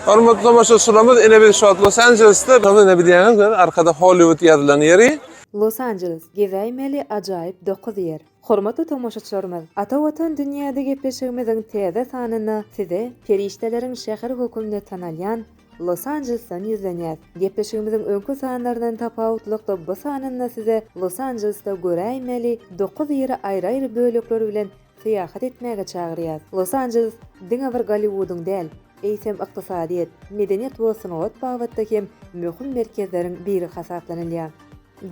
Hormatly tomaşaçylarymyz, ine biz şu wagt Los Anjelesde. Ine bilýäňiz, arkada Hollywood ýazylan ýeri. Los Anjeles, gezäýmeli ajaýyp dokuz ýer. Hormatly tomaşaçylarymyz, Ata Watan dünýäde gepleşigimiziň täze sanynda size perişdeleriň şäheri hökmünde tanalýan Los Anjelesden ýüzlenýäs. Gepleşigimiziň öňki sanlaryndan tapawutlykda bu sanynda size Los Anjelesde göräýmeli dokuz ýeri aýry-aýry bölekler bilen syýahat etmäge çagyrýas. Los Anjeles diňe bir Golliwudyň däl, eýsem ykdysadyýet, medeniýet we sungat babatda hem möhüm merkezleriň biri hasaplanylýar.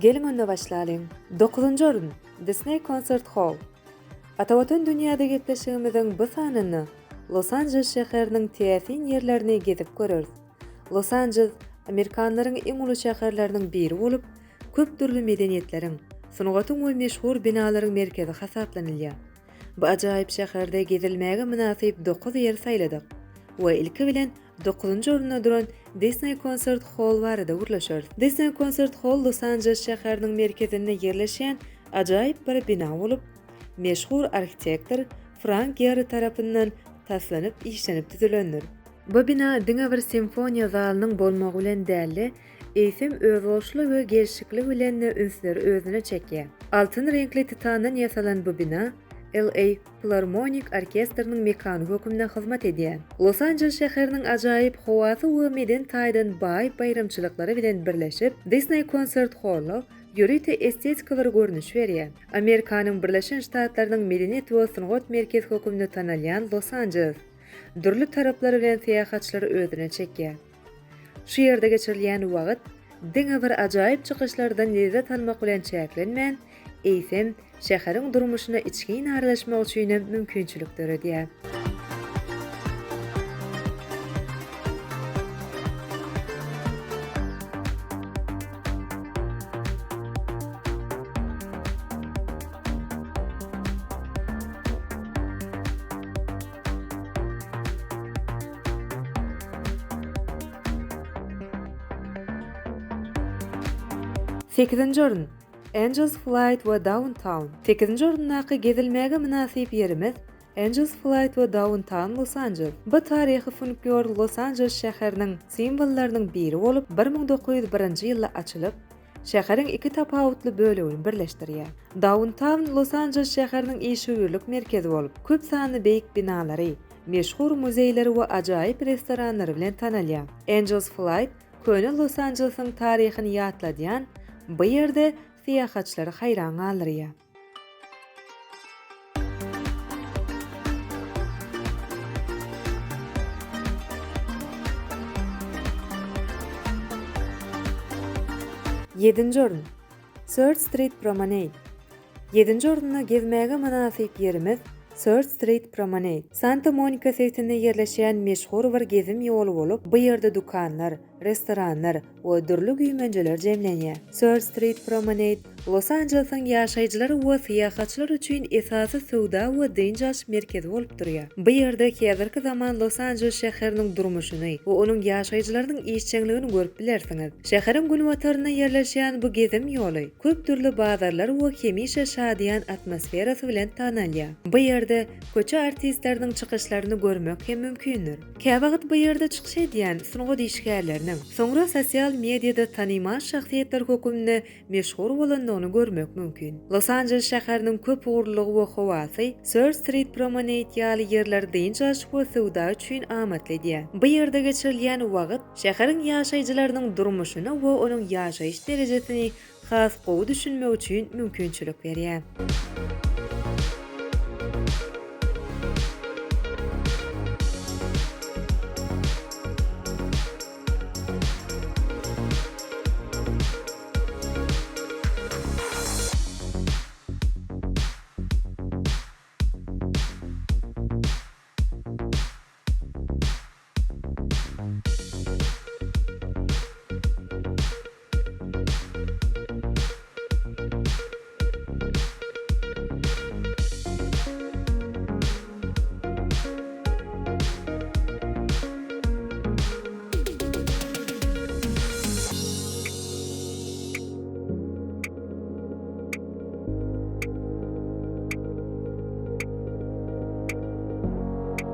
Geliň onda başlalyň. Dokuzynjy orun, Disney Concert Hall. Atavatan dünýäde gepleşigimiziň bu sanynda Los Anjeles şäheriniň täsin ýerlerini gezip göreris. Los Anjeles amerikanlaryň iň uly şäherleriniň biri bolup, köp dürli medeniýetleriň, sungatyň we meşhur binalaryň merkezi hasaplanylýar. Bu ajaýyp şäherde gezilmäge mynasyp dokuz ýeri saýladyk we ilki bilen dokuzynjy orunda duran Disney Concert Hall barada gürleşeris. Disney Concert Hall Los Anjeles şäheriniň merkezinde ýerleşýän ajaýyp bir bina bolup, meşhur arhitektor Frank Gehry tarapyndan taslanyp işlenip düzülendir. Bu bina diňe bir simfoniýa zalynyň bolmagy bilen däl-de, eýsem özboluşly we gelşikli bilen-de ünsleri özüne çekýär. Altyn reňkli titandan ýasalan bu bina LA Philharmonic orkestriniň mekany hökmünde hyzmat edýär. Los-Anjeles şäheriniň ajaýyp howasy we medeni taýdan baý baýramçylyklary bilen birleşip, Disney Concert Hall ýörite estetiki bir görnüş berýär. Amerikanyň Birleşen Ştatlarynyň medeniýet we sungat merkezi hökmünde tanalýan Los-Anjeles dürli taraplary bilen syýahatçylary özüne çekýär. Şu ýerde geçirilýän wagt diňe bir ajaýyp çykyşlardan lezzet almak bilen çäklenmän, eýsem, şäheriň durmuşyna içgin aralaşmak üçin hem mümkinçilik döredýär. Sekizinji orun, Angels Flight we Downtown. Sekizinji orundaky gezilmäge mynasyp ýerimiz Angels Flight we Downtown Los Anjeles. Bu taryhy funikýor Los Anjeles şäheriniň simwollarynyň biri bolup, 1901-nji ýylda açylyp, şäheriň iki tapawutly bölegini birleşdirýär. Dauntaun Los-Anjeles şäheriniň işewürlik merkezi bolup, köp sanly beýik binalary, meşhur muzeýleri we ajaýyp restoranlary bilen tanalýar. Angels Flight köne Los-Anjelesiň taryhyny ýatladýan bu ýerde syýahatçylary haýran galdyrýar. Ýedinji orun. Third Street Promenade. Ýedinji orunda gezmäge mynasyp ýerimiz Third Street Promenade. Santa Monika sebitinde ýerleşýän meşhur bir gezim ýoly bolup, bu ýerde dükanlar, restoranlar we dürli güýmenjeler jemlenýär. Third Street Promenade Los-Anjelesiň ýaşaýjylary we syýahatçylar üçin esasy söwda we dynç alyş merkezi bolup durýar. Bu ýerde häzirki zaman Los-Anjeles şäheriniň durmuşyny we onuň ýaşaýjylarynyň işjeňligini görüp bilersiňiz. Şäheriň günbatarynda ýerleşýän bu gezim ýoly köp dürli bazarlar we hemişe şadyýan atmosferasy bilen tanalýar. Bu ýerde köçe artistleriniň çykyşlaryny görmek hem mümkindir. Käwagt bu ýerde çykyş edýän sungat işgärleriniň soňra sosial mediada tanymal şahsyýetler hökmünde meşhur bolandygyny görmek mümkin. Los-Anjeles şäheriniň köp ugurlylygy we howasy Third Street Promenade ýaly ýerleri dynç alyş we söwda üçin amatly edýär. Bu ýerde geçirilýän wagt şäheriň ýaşaýjylarynyň durmuşyna we onuň ýaşaýyş derejesini has gowy düşünmek üçin mümkinçilik berýär.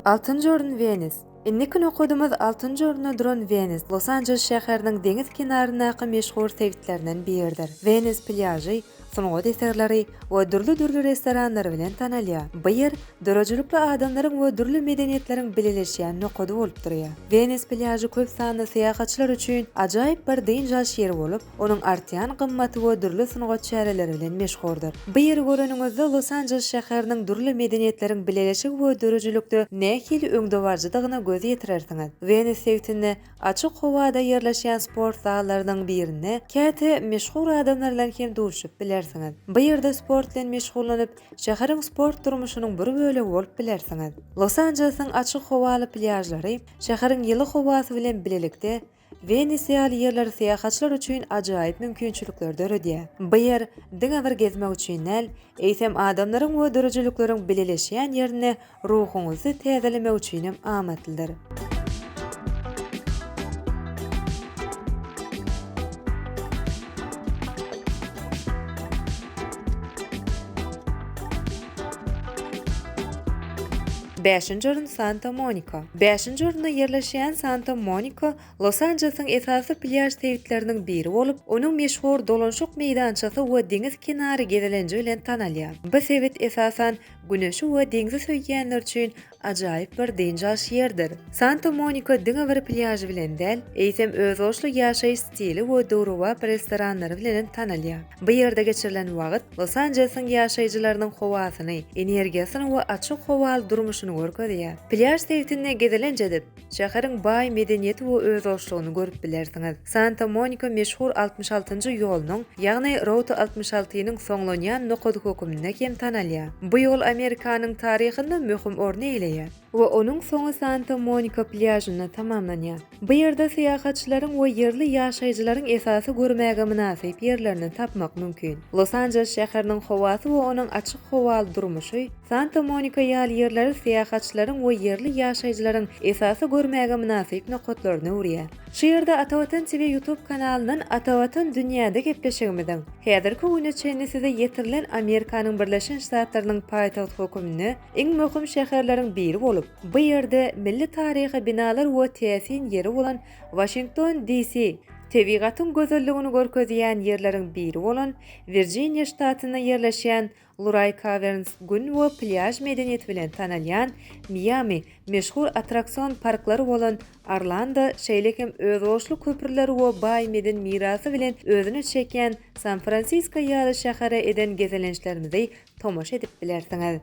Altynjy orun Wenis. Indiki nokadymyz altynjy orunda duran Wenis, Los-Anjeles şäheriniň deňiz kenaryndaky meşhur sebitlerinden biridir. Wenis plýažy sungat eserleri we dürli-dürli restoranlary bilen tanalýar. Bu ýer döredijilikli adamlaryň we dürli medeniýetleriň bileleşýän nokady bolup durýar. Wenis plýažy köp sanly syýahatçylar üçin ajaýyp bir dynç alyş ýeri bolup, onuň artýan gymmaty we dürli sungat çäreleri bilen meşhurdyr. Bu ýeri göreniňizde Los-Anjeles şäheriniň dürli medeniýetleriň bileleşigi we döredijilikde nähili öňdebaryjydygyna göz ýetirersiňiz. Wenis sebitinde açyk howada ýerleşýän sport zallarynyň birinde käte meşhur adamlar bilen hem duşup bilersiňiz. Bu ýerde sport bilen meşgullanyp, şäheriň sport durmuşynyň bir bölegi bolup bilersiňiz. Los-Anjelesiň açyk howaly plýažlary şäheriň ýyly howasy bilen bilelikde Wenis ýaly ýerler syýahatçylar üçin ajaýyp mümkinçilikleri döredýär. Bu ýer diňe bir gezmek üçin däl, eýsem adamlaryň we döredijilikleriň bileleşýän ýerinde ruhuňyzy täzelemek üçin hem amatlydyr. Bäşinji orun Santa Monika. Bäşinji orunda ýerleşýän Santa Monika Los-Anjelesiň esasy plýaž sebitleriniň biri bolup, onuň meşhur dolanşyk meýdançasy we deňiz kenary gezelenji bilen tanalýar. Bu sebit esasan güneşi we deňzi söýýänler üçin ajaýyp bir dynç alyş ýerdir. Santa Monika diňe bir plýažy bilen däl, eýsem özboluşly ýaşaýyş stili we döwrebap restoranlary bilenem tanalýar. Bu ýerde geçirilen wagt Los-Anjelesiň ýaşaýjylarynyň howasyny, energiýasyny we açyk howaly durmuşyny görkezýär. Plýaž sebitinde gezelenç edip, şäheriň baý medeniýeti we özboluşlygyny görüp bilersiňiz. Santa Monika meşhur 66-njy ýolunyň, ýagny Route 66-nyň soňlanýan nokady höküminde hem tanalýar. Bu ýol Amerikanyň taryhynda möhüm orny eýeleýär. We onuň soňy Santa Monika plýažynda tamamlanýar. Bu ýerde syýahatçylaryň we ýerli ýaşaýjylaryň esasy görmäge mynasyp ýerlerini tapmak mümkin. Los-Anjeles şäheriniň howasy we onuň açyk howaly durmuşy Santa Monika ýaly ýerleri syýahatçylaryň we ýerli ýaşaýjylaryň esasy görmäge mynasyp nokatlaryna öwürýär. Şu ýerde Atavatan TV YouTube kanalyndan Atavatan dünýäde gepleşigimiziň häzirki güne çenli size ýetirilen Amerikanyň Birleşen Ştatlarynyň paýtagty höküminde iň möhüm şäherleriň biri bolup, bu ýerde milli taryhy binalar we täsin ýeri bolan Waşington DC, tebigatyň gözelligini görkezýän ýerleriň biri bolan Wirjiniýa ştatynda ýerleşýän Luray Caverns gün we plýaž medeniýeti bilen tanalýan Miami, meşhur attraksion parklary bolan Orlando, şeýle hem özboluşly köprüleri we baý medeni mirasy bilen özüne çekýän San-Fransisko ýaly şähere eden gezelençlerimizi tomaşa edip bilersiňiz.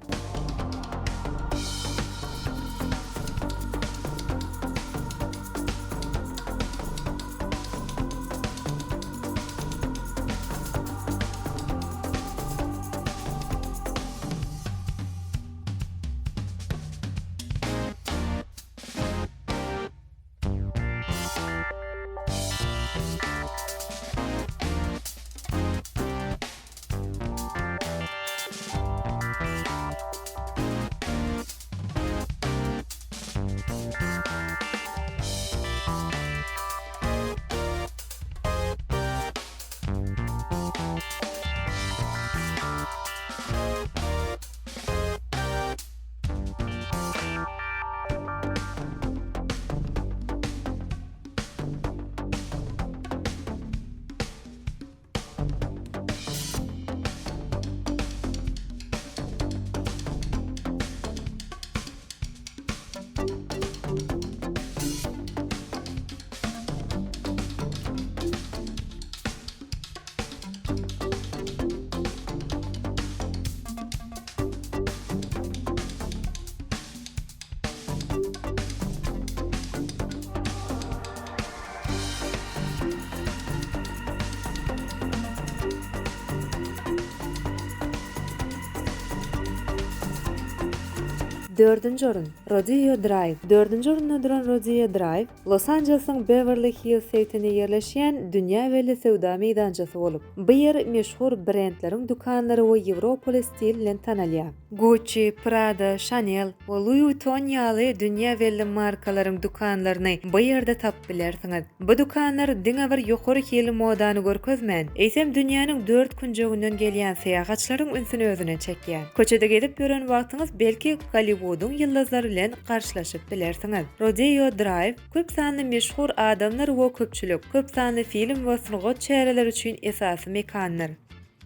Dördünji orun, Rodeo Draýw. Dördünji orunda duran Rodeo Draýw, Los-Anjelesiň Bewerli Hills sebitinde ýerleşýän dünýä belli söwda meýdançasy bolup, bu ýer meşhur brendleriň dükanlary we ýewropaly stil bilen tanalýar. Gucci, Prada, Chanel we Louis Vuitton ýaly dünýä belli markalaryň dükanlaryny bu ýerde tapyp bilersiňiz. Bu dükanlar diňe bir ýokary hilli modany görkezmän, eýsem dünýäniň dört künjeginden gelýän syýahatçylaryň ünsüni özüne çekýär. Köçede gezip ýören wagtyňyz belki Golliwudyň. Golliwudyň ýyldyzlary bilen garşylaşyp bilersiňiz. Rodeo Drive köp sanly meşhur adamlar we köpçülik, köp sanly film we sungat çäreleri üçin esasy mekandyr.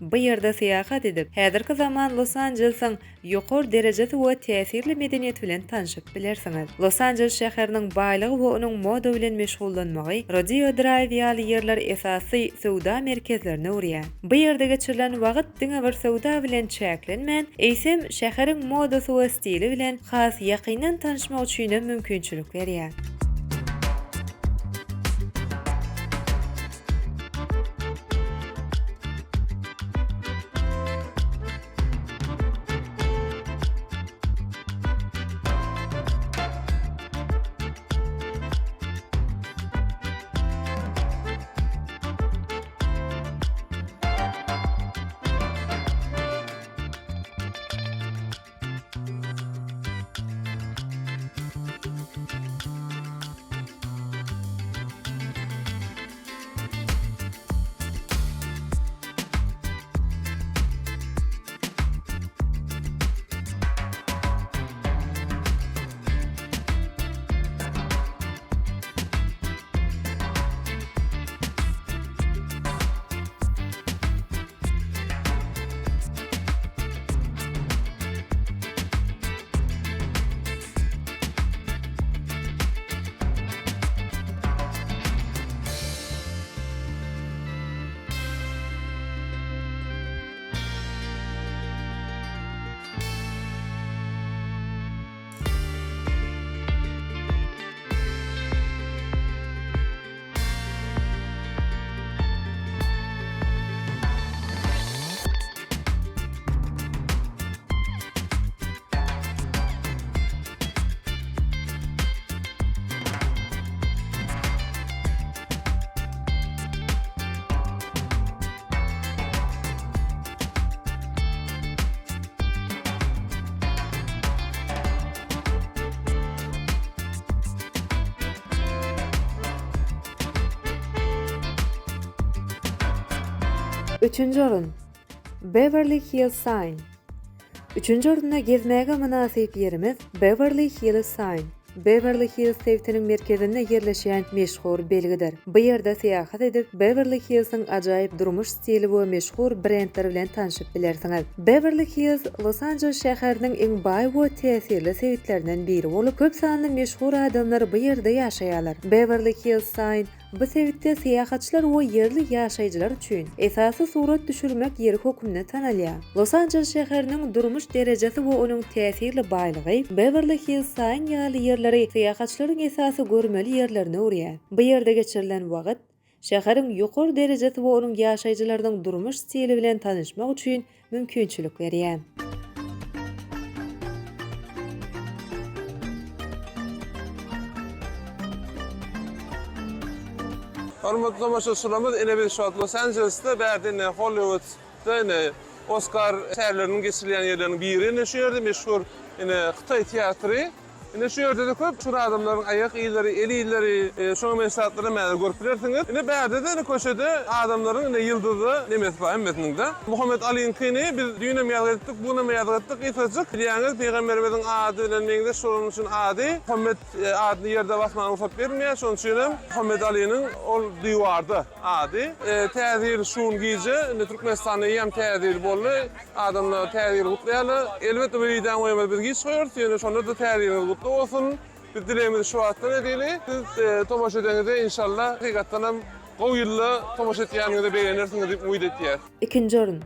Bu ýerde syýahat edip, häzirki zaman Los-Anjelesiň ýokary derejesi we täsirli medeniýeti bilen tanşyp bilersiňiz. Los-Anjeles şäheriniň baýlygy we onuň moda bilen meşgullanmagy Rodeo Drive ýaly ýerler esasy söwda merkezlerine öwürýär. Bu ýerde geçirilen wagt diňe bir söwda bilen çäklenmän, eýsem, şäheriň modasy we stili bilen has ýakyndan tanyşmak üçinem mümkinçilik berýär. Üçünji orun, Beverly Hills Sign. Üçünji orunda gezmäge mynasyp ýerimiz Beverly Hills Sign. Beverly Hills sebitiniň merkezinde ýerleşýän meşhur belgidir. Bu ýerde syýahat edip, Beverly Hillsiň ajaýyp durmuş stili we meşhur brendleri bilen tanşyp bilersiňiz. Beverly Hills Los-Anjeles şäheriniň iň baý we täsirli sebitlerinden biri bolup, köp sanly meşhur adamlar bu ýerde ýaşaýarlar. Beverly Hills Sign bu sebitde syýahatçylar we ýerli ýaşaýjylar üçin esasy surat düşürmek ýeri hökmünde tanalýar. Los-Anjeles şäheriniň durmuş derejesi we onuň täsirli baýlygy Beverly Hills Sign ýaly ýerleri syýahatçylaryň esasy görmeli ýerlerine öwürýär. Bu ýerde geçirilen wagt şäheriň ýokary derejesi we onuň ýaşaýjylarynyň durmuş stili bilen tanyşmak üçin mümkinçilik berýär. Hormatly tomaşaçylarymyz, ine biz şu wagt Los Anjelesde, bärde ine Hollywoodda ine Oskar çäreleriniň geçirilýän ýerleriniň biri ine şu ýerde meşhur ine Hytaý teatry. Ine şu ýerde-de köp çür adamlaryň aýak yzlary, el yzlary, şoňa meňzeş zatlary hem häzir görüp bilersiňiz. Ine bärde-de ine köçede adamlaryň ine ýyldyzly nemesi bar hemmesiniň-de. Muhammet Alyňkyny biz düýn hem ýazgy etdik, bu gün hem ýazgy etdik gysgajyk. Bilýäňiz, pygamberimiziň ady bilen meňzeş bolany üçin ady Muhammet adyny ýerde basmaga rugsat berilmeýär. Şonuň üçin hem Muhammet Alynyň ol diwarda ady. Täze ýyl şu gün gije, indi Türkmenistanda eýýäm täze ýyl boldy. Adamlar Täze ýyly gutlaýarlar. Elbetde bu wideony goýamyz biz giç goýarys, ýöne şonda-da Täze ýylyňyz gutly bolsun. Biz dilegimizi şu wagtdan edeli. Siz tomaşa edeňizde inşallah hakykatdanam gowy ýylda tomaşa etýäniňize begenersiňiz diýip umyt etýäs. Ikinji orun,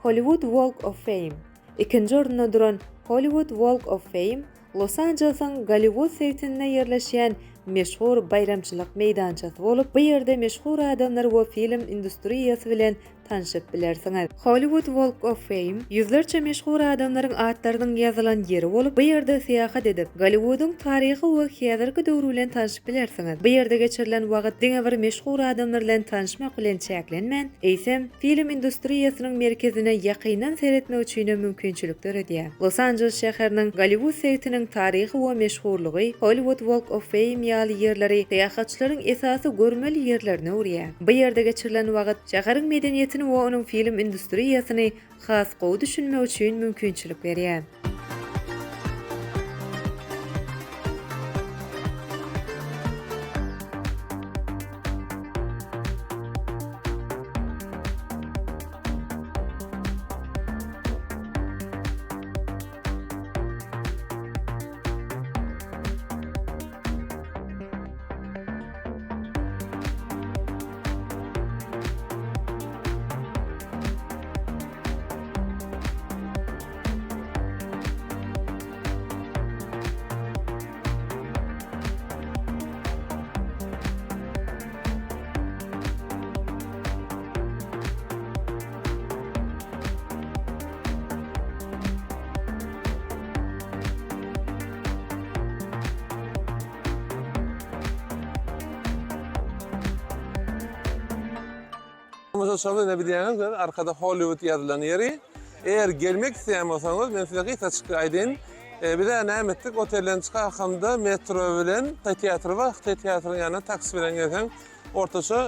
Hollywood Walk of Fame. Ikinji orunda duran Hollywood Walk of Fame Los-Anjelesiň Golliwud sebitinde ýerleşýän meşhur baýramçylyk meýdançasy bolup, bu ýerde meşhur adamlar we film industriýasy bilen tanşyp bilersiňiz. Hollywood Walk of Fame ýüzlerçe meşhur adamlaryň atlarynyň ýazylan ýeri bolup, bu ýerde syýahat edip, Golliwudyň taryhy we häzirki döwri bilen tanşyp bilersiňiz. Bu ýerde geçirilen wagt diňe bir meşhur adamlar bilen tanyşmak bilen çäklenmän, eýsem, film industriýasynyň merkezine ýakyndan seretmek üçinem mümkinçilik döredýär. Los-Anjeles şäheriniň Golliwud sebitiniň taryhy we meşhurlygy Hollywood Walk of Fame ýaly ýerleri syýahatçylaryň esasy görmeli ýerlerine öwürýär. Bu ýerde geçirilen wagt şäheriň medeniýetini we onuň film industriýasyny has gowy düşünmek üçin mümkinçilik berýär. tomaşaçylarymyz ine bilýäňiz, arkada Hollywood ýazylan ýeri. Eger gelmek isleýän bolsaňyz, men size gysgaçyk aýdaýyn. Biz-ä näme etdik, otelden çykakamda metro bilen Hytaý teatry bar, Hytaý teatrynyň ýanyna taksi bilen gelseň, ortaça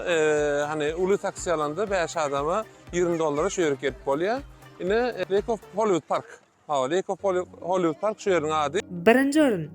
hany uly taksi alanda bäş adama 20 dollara şu ýere gelip bolýar. Ine Lake of Hollywood Park. Hawa, Lake of Hollywood Park şu ýeriň ady. Birinji orun.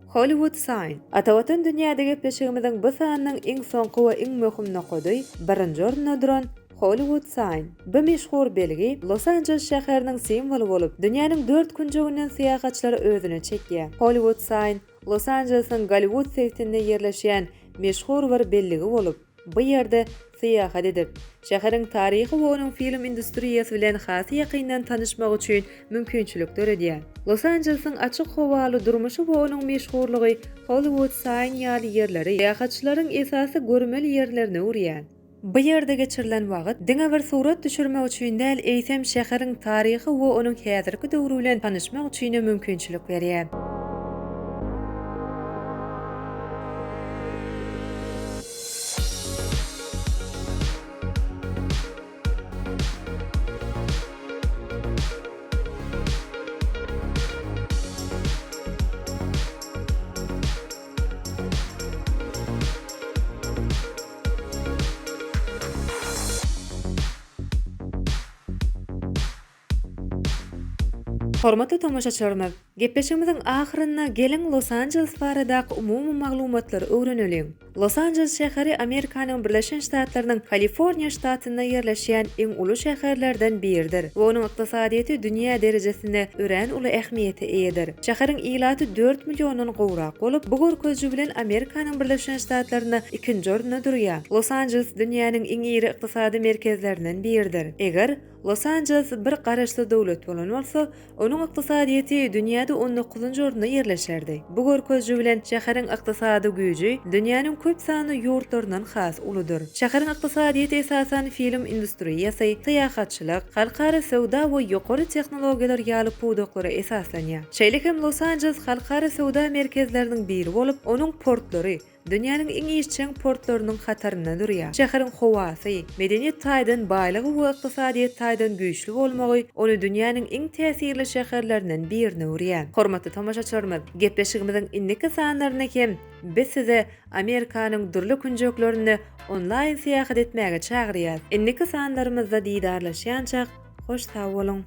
Hollywood Sign. Atavatan dünýäde gepleşigimiziň bu sanynyň iň soňky we iň möhüm nokady birinji orunda duran Hollywood Sign. Bu meşhur belgi Los-Anjeles şäheriniň simwoly bolup, dünýäniň dört künjeginden syýahatçylary özüne çekýär. Hollywood Sign Los-Anjelesiň Golliwud sebitinde ýerleşýän meşhur bir belligi bolup, Bu ýerde syýahat edip, şäheriň taryhy we onuň film industriýasy bilen has ýakyndan tanyşmak üçin mümkinçilik döredýär. Los-Anjelesiň açyk howaly durmuşy we onuň meşhurlygy Hollywood Sign ýaly ýerleri syýahatçylaryň esasy görmeli ýerlerine öwürýär. Bu ýerde geçirilen wagt diňe bir surat düşürmek üçin däl, eýsem şäheriň taryhy we onuň häzirki döwri bilen tanyşmak üçinem mümkinçilik berýär. Hormatly tomaşaçylarymyz, gepleşigimiziň ahyrynda geliň Los-Anjeles baradaky umumy maglumatlary öwreneliň. Los-Anjeles şäheri Amerikanyň Birleşen Ştatlarynyň Kaliforniýa ştatynda ýerleşýän iň uly şäherlerden biridir we onuň ykdysadyýeti dünýä derejesinde örän uly ähmiýete eýedir. Şäheriň ilaty dört milliondan gowrak bolup, bu görkeziji bilen Amerikanyň Birleşen Ştatlarynda ikinji orunda durýar. Los-Anjeles dünýäniň iň iri ykdysady merkezlerinden biridir. Eger Los-Anjeles bir garaşsyz döwlet bolan bolsa, onuň ykdysadyýeti dünýäde on dokuzynjy orunda ýerleşerdi. Bu görkeziji bilen şäheriň ykdysady güýji dünýäniň köp sanly ýurtlaryndan has uludyr. Şäheriň ykdysadyýeti esasan film industriýasy, syýahatçylyk, halkara söwda we ýokary tehnologiýalar ýaly pudaklara esaslanýar. Şeýle hem Los-Anjeles halkara söwda merkezleriniň biri bolup, onuň portlary, Dünýäniň iň işjeň portlarynyň hatarynda durýar. Şäheriň howasy, medeniýet taýdan baýlygy we ykdysadyýet taýdan güýçli bolmagy ony dünýäniň iň täsirli şäherlerinden birine öwürýär. Hormatly tomaşaçylarymyz, gepleşigimiziň indiki sanlarynda hem biz size Amerikanyň dürli künjeklerinde onlaýn syýahat etmäge çagyrýas. Indiki sanlarymyzda didarlaşýançak, hoş sag boluň!